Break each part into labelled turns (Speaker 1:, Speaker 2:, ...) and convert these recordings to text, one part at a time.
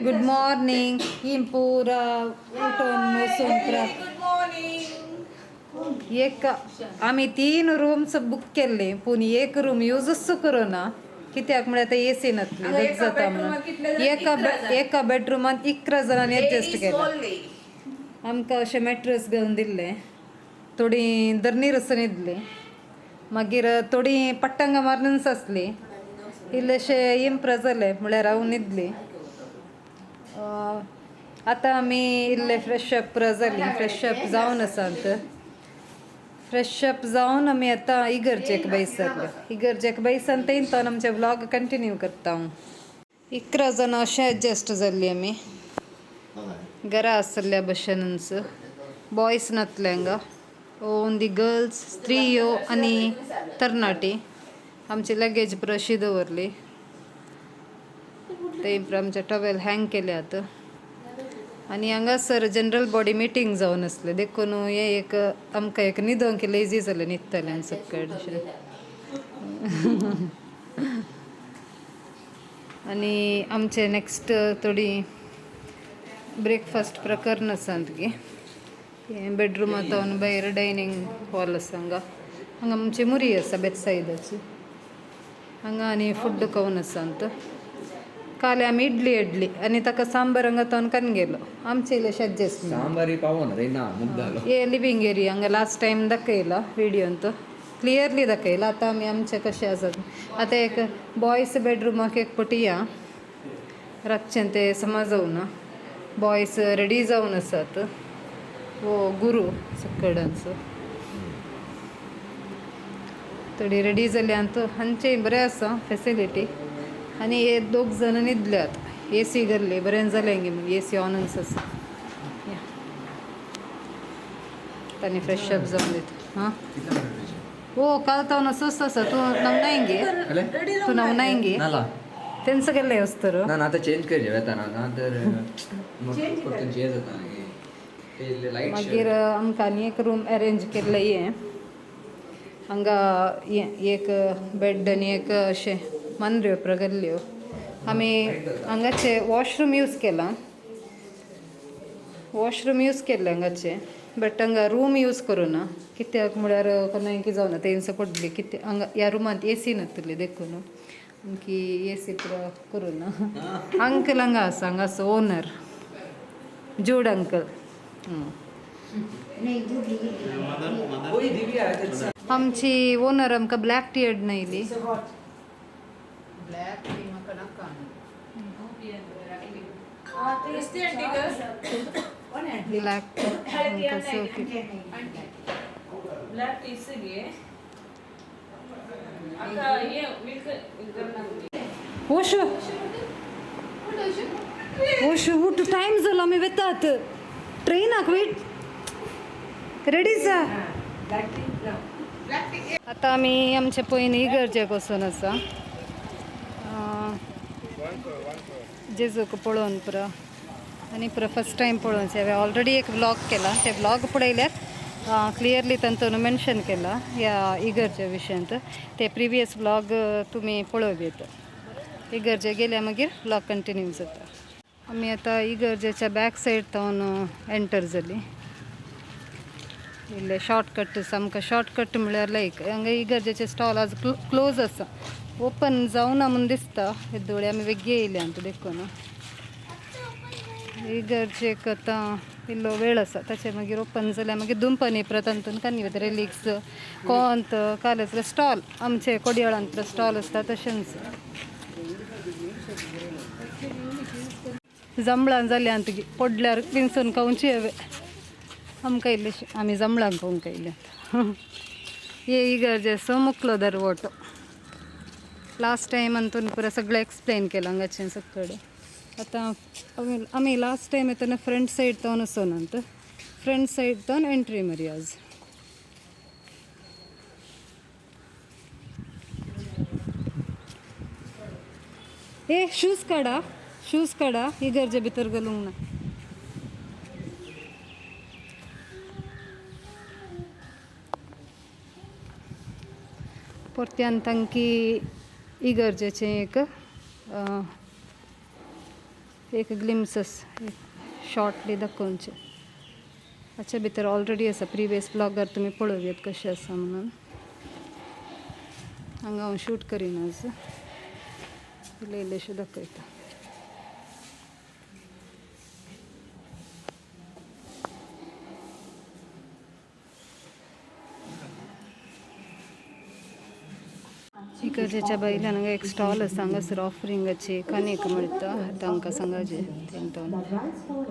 Speaker 1: Good morning. ही पुरा उठून वचून पुरा.
Speaker 2: Good morning.
Speaker 1: एक आमी 3 रूम्स बुक केल्ले पूण एक रूम यूजच करूना कित्याक म्हळ्यार आतां एसी नासली
Speaker 2: हांगा
Speaker 1: दच
Speaker 2: एका
Speaker 1: जाता म्हणून.
Speaker 2: बेडरुमांत कितले जाण?
Speaker 1: एका
Speaker 2: 11 जाण.
Speaker 1: एका बेडरुमांत 11 जाणांनी एडजस्ट केला.
Speaker 2: ओनली.
Speaker 1: आमकां अशें मॅट्रस घालून दिल्लें, थोडीं धरणीर वचून न्हिदलीं, मागीर थोडीं पट्टंगां मारूनच आसलीं, इल्लेशें इम्प्र जालें म्हळ्यार हांव न्हिदलीं. आतां आमी इल्ले फ्रेश अप जालीं, फ्रेश अप जावन आसात. फ्रेश अप जावन आमी आतां इगर्जेक बैसरले. इगर्जेक बैसन थंय आमचे व्लॉग कंटिन्यू करता हांव. 11 जाणां अशें एडजस्ट जाल्लीं आमी घरा आसल्या भशेनच. बॉयज नासले हांगा, ओनली गर्ल्स, स्त्रियो आनी तरणाटी. आमची लगेज पुरो अशी दवरली थंय, पुरो आमचे टॉवेल हँग केल्यात. आनी हांगासर जनरल बॉडी मिटींग जावन आसलें देखून हें एक आमकां एक न्हिदोंक इजी जालें न्हिदतल्यान सकयल अशें. आनी आमचें नेक्स्ट थोडी ब्रेकफास्ट प्रकरण आसा गे. हें बेडरुमांत भायर डायनींग हॉल आसा हांगा. हांगा आमची मुरी आसा बेतसायदाची हांगा. आनी फूड कवन आसा अंत. काले आमी इडली इडली आनी ताका सांबार हांगा तोन कन गेलो आमचे इल्लेशे एडजस्टमेंट.
Speaker 3: सांबारी पावना रे ना मुद्दालो.
Speaker 1: हे लिवींग एरिया हांगा लास्ट टायम दाखयला व्हिडियोंत, क्लियरली दाखयला. आतां आमी आमचे कशें आसा आतां एक बॉयज बेडरुमाक एक पटी या रातचें तें समज जावना. बॉयज रेडी जावन आसात. हो गुरू सकडांचो थोडी रेडी जाल्यात. हांचें बरें आसा फेसिलिटी. आनी हे दोग जाण न्हिदल्यात, एसी घाल्ली बरें जालें गे म्हणून एसी ऑनच आसा. तांणी फ्रेश अप जावन दिता. हां हो काल तावन असोच आसा. तूं नवनाय गे, तूं नवनाय गे.
Speaker 3: नाला
Speaker 1: तेंच गेल्ले वस्तर.
Speaker 3: ना ना, आतां चेंज करचे वेताना ना तर परतून चेंज जाता ते लायट.
Speaker 1: मागीर आमकां आनी एक रूम अरेंज केल्लें. हें हांगा हें एक बेड आनी एक अशें मांद्र्यो घाल्ल्यो. आमी हांगाचे वॉशरूम यूज केलां, वॉशरूम यूज केल्लें हांगाचे, बट हांगा रूम यूज करूना कित्याक म्हळ्यार कोणाक कितें जावना तेंच पडली कितें. हांगा ह्या रुमांत एसी नासली देखून आमकी एसी पुरो करूना. अंकल हांगा आसा, हांगा आसा ओनर जूड अंकल. आमची ओनर आमकां ब्लॅक टी हाडून येयली. ब्लॅक आमकां okay.
Speaker 2: Black tea गे.
Speaker 1: ओशो ओशो उठ, टायम जालो, आमी वेतात ट्रेनाक. वेट, रेडी जा. आतां आमी आमचे पयलीं इगर्जेक वचून आसा जेजूक पळोवन पुरो. आनी पुरो फर्स्ट टायम पळोवन. हांवें ऑलरेडी एक व्लॉग केला, ते व्लॉग पळयल्यार क्लियरली तातूंत मेन्शन केला ह्या इगर्जे विशयांत. ते प्रिवियस व्लॉग तुमी पळोवं येता. इगर्जे गेल्या मागीर व्लॉग कंटिन्यू जाता. आमी आतां इगर्जेच्या बॅक सायड तावन एंटर जाली. इल्ले शॉर्टकट, सामको शॉर्टकट म्हळ्यार लायक हांगा इगर्जेचे स्टॉल आज क्लोज आसा, ओपन जावना म्हूण दिसता. येदोळी आमी बेगी येयल्या देखून इगर्जेक आतां इल्लो वेळ आसा. ताचे मागीर ओपन जाल्यार मागीर दुमपनी परत तातूंत कानी वता रेलिक्स कोंत कालेच स्टॉल आमचे कोडयाळांत स्टॉल आसता तशेंच. जांबळां जाल्यांत पडल्यार पिंसून खावची हांवें. आमकां इल्लेशें आमी जांबळां खावंक आयल्यात. हे इगर्जेचो मुकलो दरवटो. लास्ट टायम अंतून पुरो सगळें एक्सप्लेन केलां हांगाचें सगळें. आतां आमी लास्ट टायम येतना फ्रंट सायड तावन वचोनात, फ्रंट सायड तावन एंट्री मारया आज. ए शूज काडा, शूज काडा, इगर्जे भितर घालूंक ना. परत्यान तांकी इगर्जेचें एक एक ग्लिम्सस एक शॉर्टली दाखोवचें. हाच्या भितर ऑलरेडी आसा प्रिवियस ब्लॉगार तुमी पळोवयात कशें आसा म्हणून. हांगा हांव शूट करिना आज, इल्लें इल्लेंशें दाखयता. इगर्जेच्या भायल्यान हांगा एक स्टॉल आसा, हांगासर ऑफरिंगाचे कणीक मेळटा. तांकां सांगाचे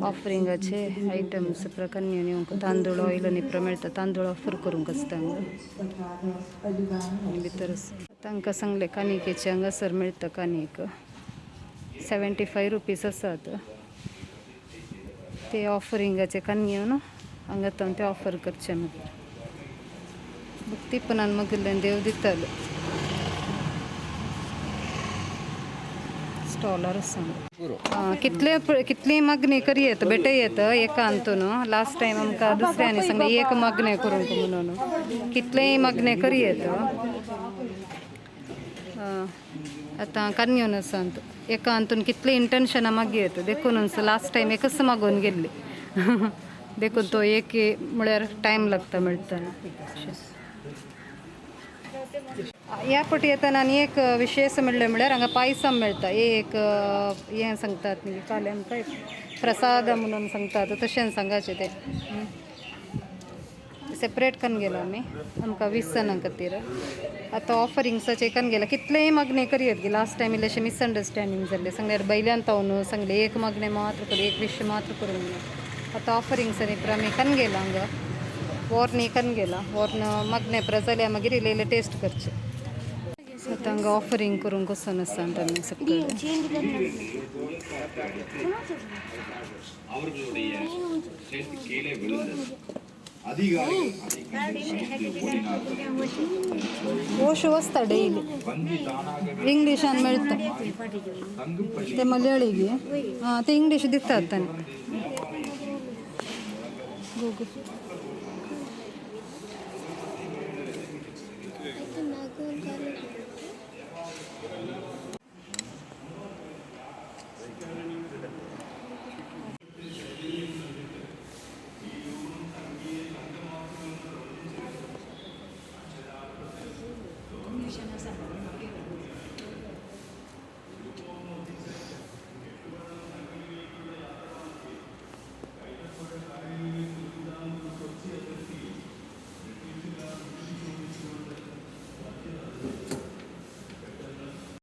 Speaker 1: ऑफरिंगाचे आयटम्स कन्या न्ही तांदूळ ऑयल आनी मेळटा. तांदूळ ऑफर करूंक आसता हांगा भितर आसा. तांकां सांगलें कानिकेचे हांगासर मेळटा कानीक 75 रुपीज आसात ते ऑफरिंगाचे कन्या न्हू हांगा ते ऑफर करचे मागीर भक्तीपणान मागिल्ल्यान देव दितालो. स्टॉलार आसा. कितले कितली मागणी करयेत बेटे येत एका अंतून. लास्ट टायम आमकां दुसऱ्यांनी सांगलें एक मागणें करूंक म्हणून, कितलेय मागणें करयेत. आतां कन्योन आसा एका अंतून कितले इंटेन्शनां मागयेत देखून लास्ट टायम एकच मागून गेल्ली देखून तो एक म्हळ्यार टायम लागता मेळटना. ह्या फावटी येतना आनी एक विशेश म्हणलें म्हळ्यार हांगा पायसम मेळटा. एक हें सांगतात न्ही काल आमकां प्रसाद म्हणून सांगतात तशें सांगाचें तें सेपरेट कन्न गेलो आमी आमकां 20 जाणां खातीर. आतां ऑफरिंग्साचें कन्न गेला कितलेय मागणें करयेत गे. लास्ट टायम इल्लेशें मिसअंडरस्टँडींग जाल्लें सांगल्यार बैल्यान तावन सांगलें एक मागणें मात्र करूं एक विश मात्र करूं म्हणून. आतां ऑफरिंग्सांनी आमी कन्न गेला हांगा वॉर्न कन्न गेला वॉर्न मागणें प्र जाल्यार मागीर इल्लें इल्लें टेस्ट करचें. आतां हांगा ऑफरींग करूंक वचून आसा आमी सकयल. ओशो वचता डेली इंग्लिशान मेळटा ते मलयाळीगे हां ते इंग्लीश दितात तांणी. गो गो.